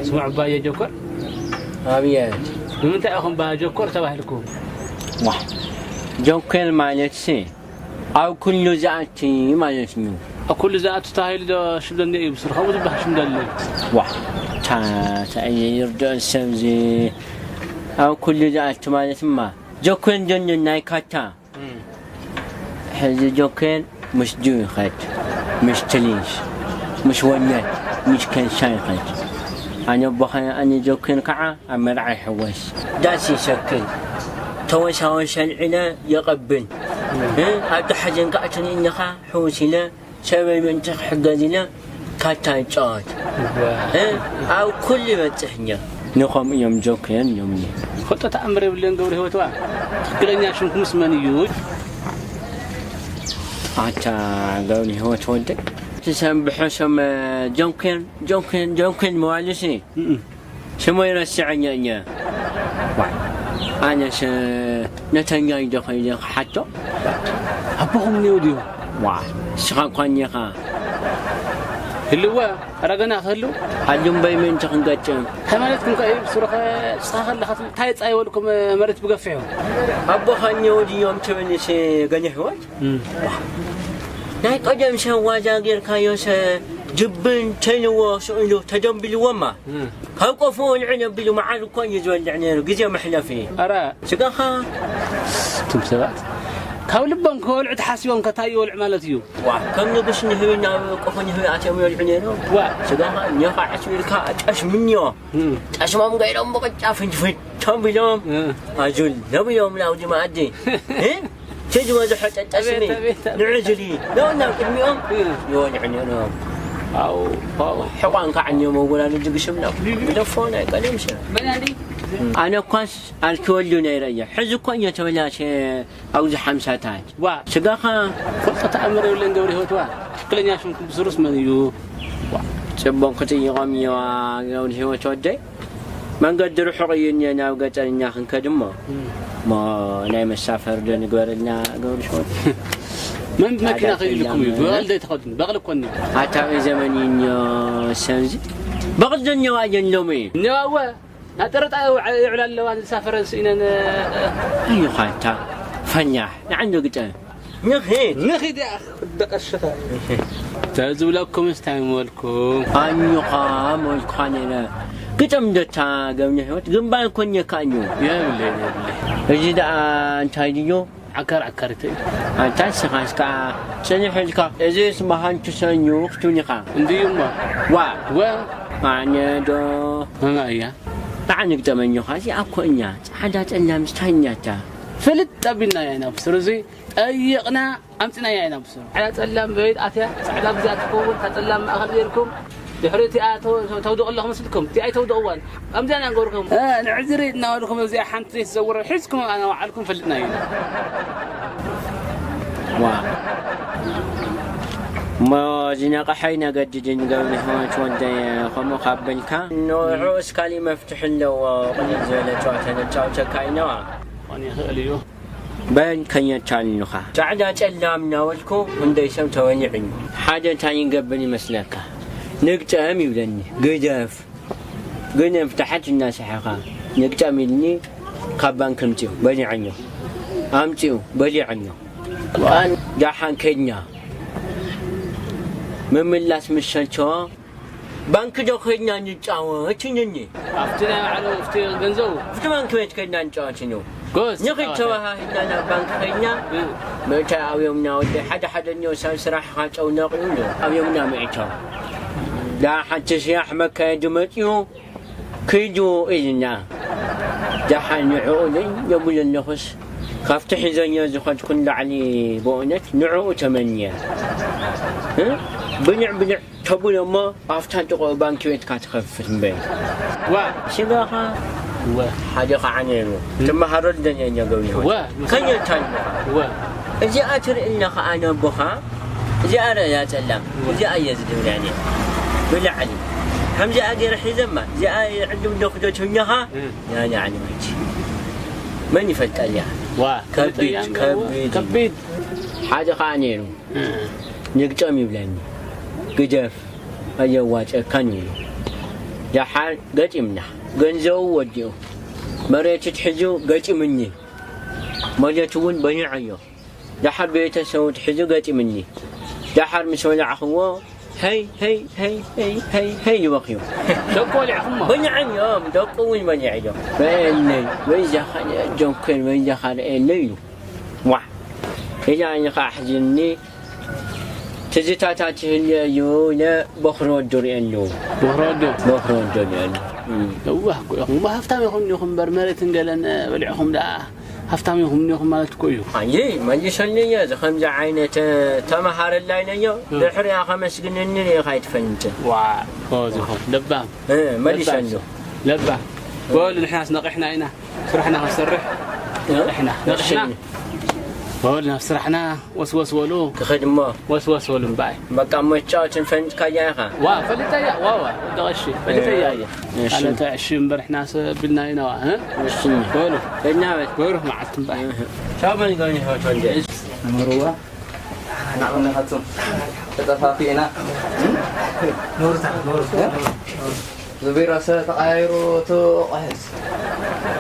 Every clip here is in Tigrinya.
ስሙዕ እባ ጆኮር፣ ኣብየት ንምንታይ ኢኹም እባ ጆኮር ተባሂልኩም? ዋ ጆኮር ማለት ሲ ኣብ ኩሉ ዝኣቲ ማለት እዩ። ኣብ ኩሉ ዝኣቱ ተባሂሉ ዶ ሽም ደንደ እዩ ብስሩ ከምኡ ዝበሃል ሽም ደለ? ዋ ታታ ይርዶ ሰብ ዚ ኣብ ኩሉ ዝኣቲ ማለት ማ ጆኮር ደንደ ናይ ካታ ሕዚ ጆኬር ምስ ጁ ይኸድ፣ ምስ ትሊሽ፣ ምስ ወነት፣ ምስ ከንሻ ይኸድ። ኣነ ኣቦኻ ኣነ ጆኬር ከዓ ኣብ መርዓ ይሕወስ። ዳስ ይሰክል፣ ተወሳወሰ ኣልዒለ የቐብን። እ፣ ኣዶ ሓዘን ከዓ ትንእነኻ ሕውስ ኢለ ሰበይ ምእንቲ ክሕገዝ ኢለ ካታ ይጫወት። እ፣ ኣብ ኩሉ ይበፅሕ እኛ። ንኸምኡ እዮም ጆኬር እዮም። ፈልጦ ተኣምር የብለን ገብረ ህይወትዋ። ትክክለኛ ሽምኩምስ መን እዩ? ኣታ ገብረ ህይወት ወደይ ትሰንብሖ ሰም ጆንኬን ጆንኬን ጆንኬን መዋልሲ ሽሞይ ረስዐኛ እኛ። ዋይ ኣነስ ነተኛ ኢዶ ከይደ ክሓቶ። ኣቦኹም እኒኦ ድዩ? ዋ ንስኻ እኳ እኒኻ። ህልወ ኣረ ገና ክህሉ። ኣሉ እምበይ ምእንቲ ክንገጥም። ሃይማኖትኩም ከ እዩ ብስሩኸ ንስኻ ከለኻ እንታይ ፃይ በልኩም መሬት ብገፊሑ? ኣቦኻ እኒኦ ድዮም ትብልስ ገለ ህይወት? ናይ ቀደም ሰብ ዋዛ ጌርካዮሰ ጅብን ተልዎ ስእሉ ተደንቢልዎማ ካብ ቆፎ ወልዕን ኣቢሉ መዓር እኮ እዩ ዝበልዕ ነይሩ ግዜ መሕለፊ። ኣረ ስጋኻ እቱም ሰባት ካብ ልቦም ክበልዑ ተሓሲቦም ከታይ ይበልዑ ማለት እዩ። ዋ ከም ንጉስ ንህቢ ናብ ቆፎ ንህቢ ኣትዮም ይበልዑ ነይሮም። ዋ ስጋኻ እኒኻ ዕስቢልካ ጠሽምንዮ እም፣ ጠሽሞም ገይሮም ብቕጫ ፍንጅፍን ቶም ኢሎም እም። ኣዙል ነብዮም ናብዚ መኣዲ እ? እቲ ዝበዝሖ ጠጠስሚ ኣቤት፣ ኣቤት፣ ኣቤት። ንዑ ዝሊ ለው ናብ ቅድሚኦም እም። ይወልዑ ነይሮም። ኣው ኣው ሕቋን ከዓ እኒኦም ኣወላሉ ዝግሽም ነው። ብደፎ ናይ ቀደም ሰብ። ኣነ እኳስ ኣልኪወሉ ነይረ እየ። ሕዚ እኮ እየ ተበላሸ ኣብዚ ሓምሳታት። ዋ ስጋኻ ፈልጦ ተኣምር የብለን ገብረ ህይወትዋ። ትክክለኛ ሽምኩም ብስሩስ መን እዩ? ጽቡቕ ክጥይቖም እየዋ ገብረ ህይወት ወደይ። መንገዲ ርሑቕ እዩ እኒኦ ናብ ገጠር እኛ ክንከድ እሞ እሞ ናይ መሳፈሪ ዶ ንግበረልና ገብረ ህይወት። መን ብመኪና ከይድልኩም እዩ? ብበቕሊ ዶ ኣይትኸዱን? በቕሊ እኮ እኒኦ። ኣታዊ ዘመን እዩ እኒኦ ሰብዚ። በቕሊ ዶ እኒኦ ኣየን ሎሚ? እኒኦ ኣወ ናጠረጣ ይውዕላ ኣለዋ ንዝሳፈረን ስኢነን። ኣዩኻ እታ ፈኛሕ ንዓንዶ ግጠ ንኺድ ንኺድ እያ ክደቀሽኻ ተዝብለኩም ስታይ ምበልኩም ኣዩኻ መልኩኻ ነይረ ግጠም ደታ ገብነ ህይወት ግንባር ኮኘካ እዩ የብለይ የብለይ እዚ ደኣ እንታይ ድዩ ዓካር ዓካር ይተይ ኣንታ ንስኻስ ከዓ ጽንሕ ኢልካ እዚስ መሃንቱ ሰኙ ክትብል ኢኻ እንድዩ እሞ ዋ ወ ኣነ ዶ መማ እያ ንዓኒ ግጠመኞኻ እዚኣ እኮ እኛ ጻዕዳ ጸላም ስታኛታ ፍልጥ ኣቢልና ኢና ኢና ብስሩ እዚ ጠይቕና ኣምፅናያ ኢና ብስሩ ጻዕዳ ጸላም በይድ ኣትያ ጻዕዳ ብዚኣ ትኸውን እታ ጸላም ማእኸል ገይርኩም ድሕሪ እቲኣ ተው- ተውድቑ ኣለኹም ስልኩም እቲኣ ኣይተውድቕዋን ከምዚኣ ኢና ንገብርኩም ንዕዝሪ እናበልኩም እዚኣ ሓንቲ ዘይትዘውር ሒዝኩም ኣነ ባዕልኩም ፈሊጥናዮ ኢና ዋ እሞ ዝነቕሐ ይነገድድን ገብረ ህይወት ወልደ ከምኡ ካብ በልካ ንዕኡስ ካሊእ መፍትሒ ኣለዎ ቅልል ዝበለ ጨዋታ ነጫውተካ ኢናዋ ክኾን ይኽእል እዩ በል ከየቻልኑኻ ጻዕዳ ጨላም እናበልኩ ክንደይ ሰብ ተበሊዑ ሓደ እንታይ ይገብር ይመስለካ ንግጠም ይብለኒ ግደፍ ግን ፍትሓት እናሰሓኻ ንግጠም ኢልኒ ካብ ባንክ ኣምፅኡ በሊዐዮ ኣምፅኡ በሊዐዮ ደሓን ከድና ምምላስ ምስ ሰልቸዎ ባንክ ዶ ከድና ንጫወት ኢሉኒ ኣብቲ ናይ ባዕሉ ኣብቲ ገንዘቡ ኣብቲ ባንክ ቤት ከድና ንጫወት ኢሉ ጎዝ ንኽድ ተባሃሂልና ናብ ባንክ ከድና ምእታይ ኣብዮምና ወደይ ሓደ ሓደ እኒኦ ሰብ ስራሕ ጨው ነቒሉ ኣብዮምና ምእታው ደኣ ሓንቲ ስራሕ መካየዲ መፂኡ ክይዱ ኢልና ደሓን ንዕኡ ነይ የብሉ ኣለኹስ ካብቲ ሒዘዮ ዝኸድኩ ንላዕሊ ብእውነት ንዕኡ ተመንየ ብልዕ ብልዕ ተብሎ እሞ ኣብታ ጥቕኡ ባንኪ ቤትካ ትኸፍት እምበይ ዋ ስጋኻ ወ ሓደ ከዓ ነይሩ ትመሃሮ ደልየ ገቢሩ ወ ከየታልካ ወ እዚኣ ትርኢ ኣለኻ ኣነ ኣቦኻ እዚኣ ርእያ ጸላም እዚኣ እየ ዝድብርያ ነይረ ብላዕሊ ከምዚኣ ገይረ ሒዘማ እዚኣ ዕድም ዶ ክደትኛኻ ያኒ ዓለመች መን ይፈልጠልያ ዋ ከቢድ ከቢድ ከቢድ ሓደ ከዓ ነይሩ ንግጠም ይብለኒ ግደፍ ኣየዋፀካን እዩ ደሓር ገጢምና፣ ገንዘቡ ወዲኡ፣ መሬት ትሕዙ ገጢምኒ፣ መሬት እውን በሊዐዮ። ደሓር ቤተሰቡ ትሕዙ ገጢምኒ። ደሓር ምስ በላዕኽዎ፣ ሀይ፣ ሀይ፣ ሀይ፣ ሀይ፣ ሀይ፣ ሀይ ይበኽዩ። ደቁ በሊዕኹሞ? በሊዐዮም፣ ደቁ እውን በሊዐዮም። በየነይ፣ በይዛ ካልእ ጆንኮን፣ በይዛ ካልእ የለ ኢሉ። ዋዕ፣ እዛ ንኸዓ ኣሕዚንኒ፣ ትዝታታት ይህልየሉ፣ ኢለ በኽሪ ወዱ ርእየሉ። በኽሪ ወዱ? በኽሪ ወዱ ርእየሉ። እም። እዋህ እኮ ኢኹም፣ እሞ ሃፍታም ኢኹም እኒኹም እምበር፣ መሬትን ገለን በሊዕኹም ደኣ ሃፍታም ኢኹም እኒኹም ማለት እኮ እዩ። ኣየ፣ መልሰለይ እየ፣ እዚ ከምዚ ዓይነት ተመሃረላይ ነዮ፣ እም። ድሕሪኣ ከመስግነኒ ርኢኻ ኣይትፈልጥን። ዋዕ፣ ጎበዝ ኢኹም፣ ለባም። እ፣ መልሰሉ። ለባም። ለባም። በሉ፣ ንሕናስ ነቒሕና ኢና። ስራሕና ክንሰርሕ እ? ነቒሕና፣ ነቒሕና። እሺ። በሉ፣ ናብ ስራሕና ወስወስ በሉ። ክኸድ እሞ። ወስወስ በሉ እምበኣይ። በቃ እሞ ይጫወት ንፈንጭካያ ኢኻ። ዋ፣ ፈሊጠያ፣ ዋ፣ ዋ፣ ወዲ ቀሺ፣ ፈሊጠያ እየ። እሺ። ኣነ ተዕሺ እምበር ንሕና ሰብ ቢልና ኢና ዋ፣ እ? እሺ። በሉ። ከድና በል። በሉ፣ መዓልቲ እምበኣይ። እህ። ቻው፣ መን ይገኝ ይኸው ተወልደ። እሺ። መርዋ። ናቕነኻትም ተጠፋፊእና። ኖርታ፣ ኖርታ። እ? ዙቤራ ሰ ተቐያይሩ እቲ ቆሕስ።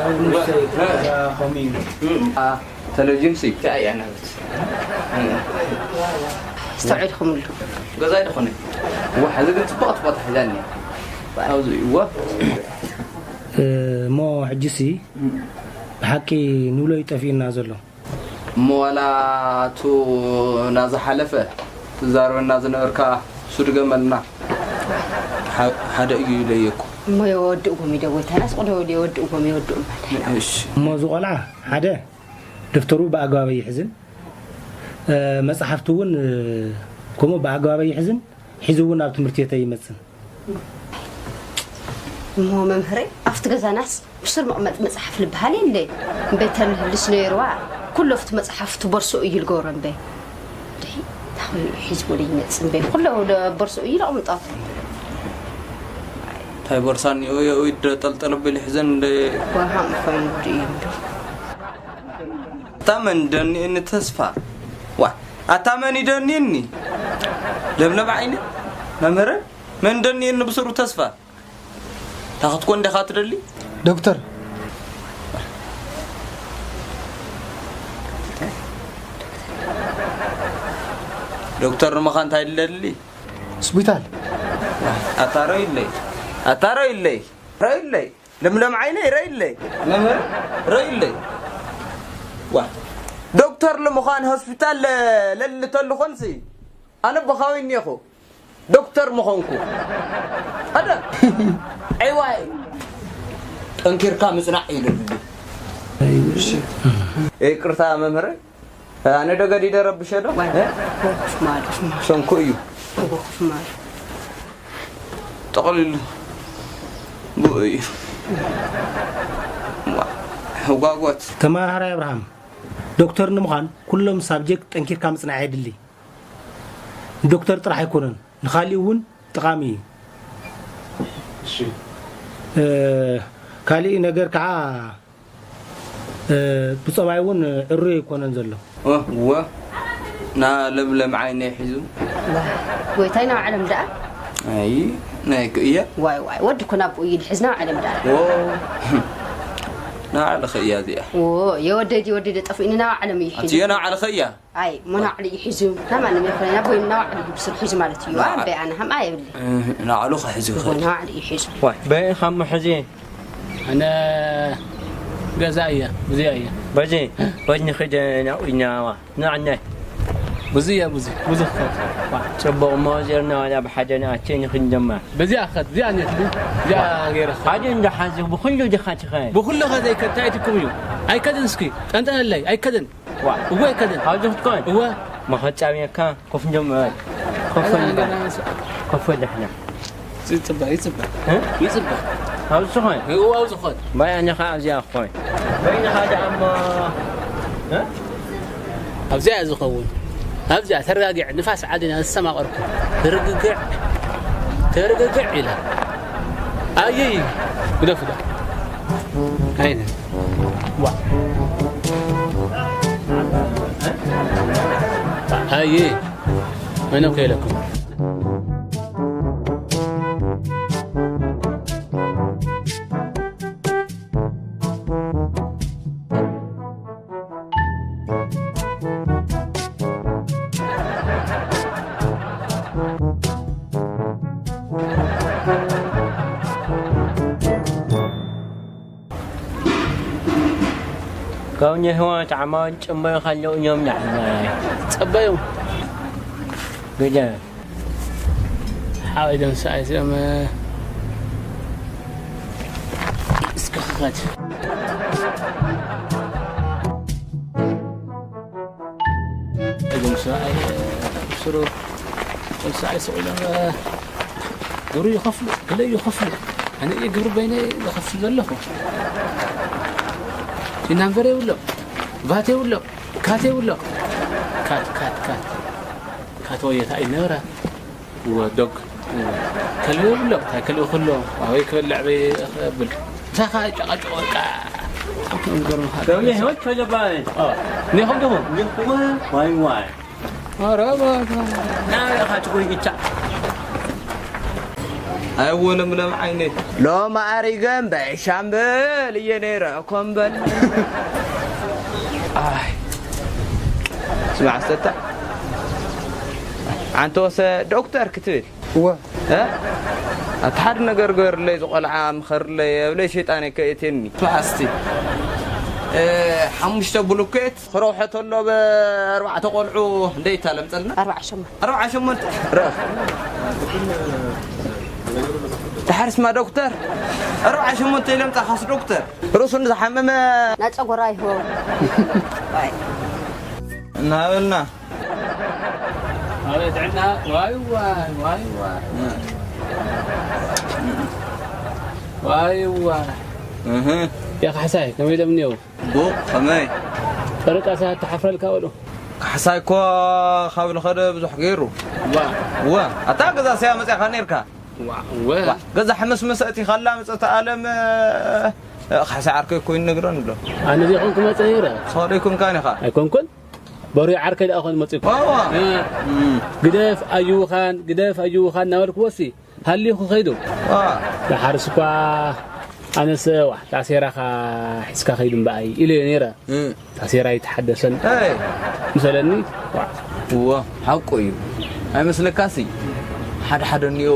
ኣብ ንእሽተይ ገዛ ከምኡ እዩ። እ፣ ቴሌቪዥን ሲ እንታይ እያ ናብት? እ። ኣስተውዒልኩምሉ? ገዛ ኣይደኾነ። ዋሕ፣ እዚ ግን ጽቡቕ ቦታ ሒዛኒ። ኣብዚ እዋ። እ፣ እሞ ሕጂሲ ብሓቂ ንብሎ እዩ ጠፊኡና ዘሎ። እሞ ዋላ እቱ ናዝሓለፈ ትዛረበና ዝነበርካ እሱ ድገመልና። ሓ-፣ ሓደ እዩ ኢለየኩ። እሞ የወድእዎም እዩ ዶ ጎይታናስ? ቁዶ የወድእዎም፣ የወድእዎም ማለት እዩ። እሺ። እሞ እዚ ቆልዓ ሓደ ደፍተሩ ብኣግባብ ኣይሕዝን፣ እ፣ መጽሓፍቱ እውን፣ እ፣ ከምኡ ብኣግባብ ኣይሕዝን፣ ሒዙ እውን ኣብ ትምህርቲ ቤት ኣይመጽን። እሞ መምህረይ፣ ኣብቲ ገዛናስ ብሱር መቕመጢ መጽሓፍ ልበሃል የለ። እምበይ ተልህልስ ነይርዋ፣ ኩሉ ኣብቲ መጽሓፍቱ ቦርሶኡ እዩ ልገብሮ እምበይ። ድሒ፣ እንታይ ኮይኑ ሒዝዎ ይመጽእ እምበይ? ኩሉ ኣብ ቦርሶኡ እዩ ለቕምጦ። እንታይ ቦርሳ እኒኦ፣ የኡ ይደ ጠልጠል ኣቢሉ ይሕዘን እንደ ዋሃም ኮይኑ ድዩ እምበይ? ኣታ መን ደኒእኒ ተስፋ? ዋ፣ ኣታ መን ይደኒእኒ? ለምለም ዓይኒ፣ መምህረ፣ መን ደኒእኒ ብስሩ ተስፋ? ታኽትኮ እንዲኻ ትደሊ? ዶክተር። ዶክተር ንምዃን እንታይ ትደሊ? ሆስፒታል። ኣታ ረዩለይ፣ ኣታ ረዩለይ፣ ረዩለይ። ለምለም ዓይነይ ረይለይ። መምህር ረይለይ። ዋ፣ ዶክተር ንምዃን ሆስፒታል ለ-፣ ለልተሉ ኾንሲ፣ ኣነ ቦኻዊ እኒኹ ዶክተር ምኾንኩ። ኣደ፣ ዓይዋይ፣ ጠንኪርካ ምጽናዕ እዩ ልቢ። ይቅርታ መምህረይ። ኣነ ዶ ገዲደ ረብሸ ዶ? ዋይ፣ እ? ኮፍ ማል፣ ኮፍ ማል። ሰንኩ እዩ። ኮፍ ማል። ጠቕሊሉ ብኡ እዩ። ዋ፣ ህጓጎት። ተመሃራይ ኣብርሃም፣ ዶክተር ንምዃን ኩሎም ሳብጀክት ጠንኪርካ ምጽናዕ የድሊ። ንዶክተር ጥራሕ ኣይኮነን፣ ንኻሊእ እውን ጠቓሚ እዩ። እሺ። እ፣ ካሊእ ነገር ከዓ እ፣ ብጸባይ እውን ዕሩይ ኣይኮነን ዘሎ። እ፣ እወ፣ ና ለምለም ዓይነይ ሒዙ። ዋ፣ ጎይታይ ናብ ዓለም ደኣ? ኣይ፣ ናይ ክእያ። ዋይ፣ ዋይ፣ ወዲ እኮ ናብ ብኡ ይድሕዝ ናብ ዓለም ደኣ። ዎ፣ ንባዕልኺ እያ እዚኣ። ዎ፣ የወደይ ድዩ ወደይ ጠፊኡኒ ናብ ዓለም እዩ ሒዙ። ኣትዮ ንባዕልኺ እያ። ኣይ፣ እሞ ንባዕሉ እዩ ሒዙ። ናብ ማንም ኣይኮነ፣ ናብ ወይኑ ናብ ባዕሉ እዩ ብስሩ ሒዙ ማለት እዩ። ንዓ-፣ ኣምበይ ኣነ ሃም ኣየብለይ። እህ፣ ንባዕሉ ክሕዝ ይኽእል። ንባዕሉ እዩ ሒዙ። ዋይ፣ በይ ካብ መሕዚ። ኣነ ገዛ እየ፣ ብዙ እየ። በዚ፣ በዚ ንኽድ ናብኡ ኢና፣ ዋ፣ ንዕነ። ብዙ እየ፣ ብዙ፣ ብዙ ክኸድ። ዋ፣ ጽቡቕ እሞ፣ ዜርና ዋላ ብሓደ ንኣቲ ንኽድ ድማ። በዚኣ ክኸድ፣ እዚኣ እኔት፣ እዚኣ ገይረ ክኸድ። ሓደ እንዳ ሓዚ ብኹሉ ዲኻ ትኸድ? ብኹሉ ኸ ዘይከድ፣ እንታይ ትኩም እዩ? ኣይከድን እስኪ፣ ጠንጠነለይ፣ ኣይከድን። ዋ። እወ፣ ኣይከደን። ኣብዚ ክትኮን? እወ። መኸጫብየካ፣ ኮፍ እንጀም በል። ኮፍ ኣነ በል። ገና ምስ-፣ ኮፍ በል ደሕና። ይጽበ፣ ይጽበ። እ? ይጽበ። ኣብዚ ዝኾን? እወ፣ ኣብዚ ዝኾን። ባይ፣ ኣነ ኸዓ ኣብዚኣ ክኾን። በይንኻ ደኣ እሞ። እ? ኣብዚኣ ዝኸውን። ኣብዚኣ ተረጋጊዕ፣ ንፋስ ዓዲና ዝሰማቐርኩ። ተረግግዕ፣ ተረግግዕ ኢላ። ኣየይ፣ ግደፉ ደኣ። ኣይነ። ዋ። ኣየ፣ መን እኮ ኢለኩም። ከውኝ ህዋ ጫማውን ጭምበዮ ካለው እዮም ናሕና ጸበዮም። ግደ ሓወይ ደምሳይ እዚኦም እስከ ክኸድ። እዞም ሰብኣይ ስሩ እዞም ሰብኣይ ስቕ ኢሎም ግብሪ ይኸፍሉ፣ ግለ ይኸፍሉ። ኣነ እየ ግብሪ በይነ ይኸፍል ዘለኹ። ኢናንቨር የብሎም፣ ቫት የብሎም፣ ካት የብሎም። ካት፣ ካት፣ ካት። ካት ወየታ እዩ ነበረ። እወ፣ ዶግ። እወ። ከልቢ የብሎም፣ እንታይ ከልቢ ክህልዎ? ኣበይ ክበልዕ፣ ኣበይ ክብል? ምሳኻ ጨቓጨቕ በቃ። ብጣዕሚ እዮም ዝገርሙኻ። ደውዬ ህይወት ከጀባይ። ኣዎ። እኔ ከምደሞ? እኔ እኮ ዋይ ዋይ። ኧረ እባክህ። ናይ ኢኻ ጭቁይ ብቻ። ኣይወ ለምለም ዓይነይ። ሎም ኣሪገ እምበይ ሻምበል እየ ነይረ ኮምበል። ኣይ። ስማዕ፣ ኣስተታ። ኣንተ ወሰ ዶክተር ክትብል። እወ። እ? ኣቲ ሓደ ነገር ገርለይ፣ ዝቖልዓ ምኸርለይ፣ ኣብለይ ሸይጣን ከእትየኒ። ስማዕ እስቲ። እ፣ ሓሙሽተ ብሉኬት ክረውሐ ተሎ ብኣርባዕተ ቆልዑ እንደ ይታለም ጸልና? ኣርባዓ ሸሞንተ። ኣርባዓ ሸሞንተ። ርእ። ድሓር ስማ ዶክተር። ኣርባዓ ሸሞንተ ኢሎም ጻኻስ ዶክተር። ርእሱ ንዝሓመመ ናጸ ጎራ ይሆ። እናበልና። ኣቤት ጥዕና። ዋይ ዋይ፣ ዋይ ዋይ። ዋይ ዋይ። እህ። ያ ካሕሳይ፣ ከመይ ኢሎም እኒአው? ቡ፣ ከመይ? ጠረቃ ሰባት ትሓፍረልካ በሉ። ካሕሳይ እኮ ካብ ልኸደ ብዙሕ ገይሩ። ዋ። ዋ፣ ኣታ ገዛ ስያ መጽያኻ ነይርካ? ዋ፣ ወ። ዋ፣ ገዛ ሕምስምስ ኣእቲኻላ ምጽእቲ ኣለም፣ እ፣ እ፣ ካሕሳይ ዓርከይ እኮ ይነግረን ኣሎ። ኣነ ዘይኮንኩ መጸ ነይረ። ሰው ደይኮንካን ኢኻ? ኣይኮንኩን። በሩ ዓርከይ ደኣ ኾን መጺእኩ። ዋ፣ ዋ። እ፣ እም። ግደፍ ኣዩኻን፣ ግደፍ ኣዩኻን እናበልኩ ወሲ። ሃልዩ ክኸይዱ። ዋ። ደሓርስ እኳ ኣነስ፣ "ዋሕ፣ ታሴራኻ ሒዝካ ኸይድ እምበኣይ" ኢለዮ ነይረ። እ። ታሴራ ኣይተሓደሰን። ኣይ። ምሰለኒ፣ ዋዕ። እወ፣ ሓቁ እዩ። ኣይመስለካሲ? ሓደ ሓደ እኒኦ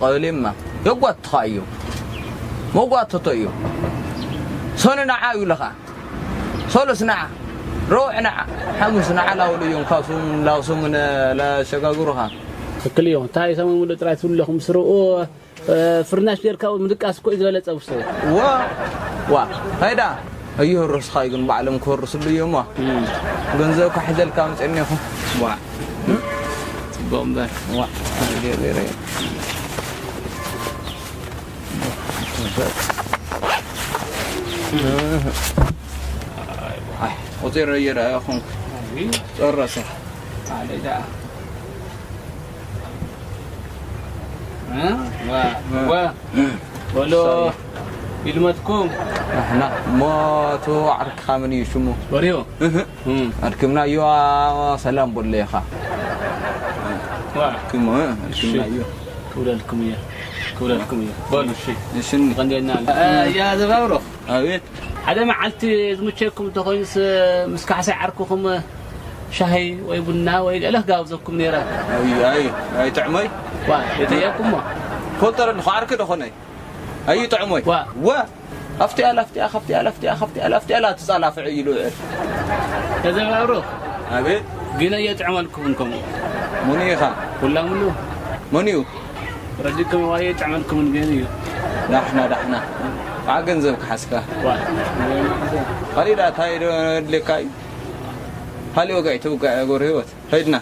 ቀበሌማ የጓትኻ እዮም። መጓተቶ እዮም። ሰኑ ንዓ ይብለኻ። ሶሎስ ንዓ፣ ረቡዕ ንዓ፣ ሓሙስ ንዓ ላውሉ እዮም ካብ ሰሙን ላብ ሰሙን ላሸጋግሩኻ። ትክክል እዮም። እንታይ ሰሙን ሙሉእ ጥራይ ትብሉ ኣለኹም? ስርኡ፣ እ፣ ፍርናሽ ጌርካ ምድቃስ እኮ እዩ ዝበለጸ ውስተ። ዋ፣ ዋ፣ ኸይዳ? ኣየህርስኻ እዩ ግን ባዕሎም ክህርስሉ እዮም። ዋ። እም። ገንዘብካ ሒዘልካ መጽእኒ ኢኹ። ዋ። እም? ጽቡቕ እምበር። ዋ። ኣይ፣ ቆጺረ እየ ደኣ ይኹንኩ። ኣይ። ጨረሰ። ኣለ ደኣ። እ? ዋ፣ እ። ዋ። እ። በሎ፣ ሰይ። ይልመድኩም። ንሕና እሞ፣ እቲ ዓርክኻ መን እዩ ሽሙ? ወርዮ። እህ። እም። ኣድክምናዮ፣ ሰላም በሎ ኢኻ። ዋ። ክሞ፣ እ፣ ኣድክምናዮ። ክብረልኩም እየ። ክብረልኩም እየ። በሉ፣ እሺ። እሺ፣ እኒ። ቀንዴና ኣለ። እ፣ ያ ዘባብሮ። ኣቤት። ሓደ መዓልቲ ዝምቸኩም እንተኾይኑስ፣ ምስ ካሕሳይ ዓርክኹም ሻሂ ወይ ቡና ወይ ገለ ክጋብዘኩም ነይረ። ኣይ፣ ኣይ፣ ኣይ፣ ጥዕመይ። ዋ፣ የጠየቅኩሞ። ፈልጠረ ኣለኹ፣ ዓርኪ ዶ ኾነይ? ኣይ፣ ጥዕመይ። ዋ። ወ፣ ኣፍቲኣላ፣ ኣፍቲኣ፣ ካፍቲኣላ፣ ኣፍቲኣ፣ ካፍቲኣላ፣ ኣፍቲኣላ፣ ትጻላፍዕ ኢሉ ውዕል። ተዘባብሮ። ኣቤት። ግን ኣየጥዕመልኩምን ከምኡ። መን ኢኻ? ኩላ ሙሉ። መን እዩ? ረዲእኩም ዋየ ጥዕመልኩምን ግን እዩ። ዳሕና፣ ዳሕና። ዓ ገንዘብ ክሓስካ። ዋ። ካሊእ ዳኣ እንታይ ዶ ኣድልየካ እዩ? ካሊእ ወግዒ ትውጋዕ እያ ገብረ ህይወት። ከይድና።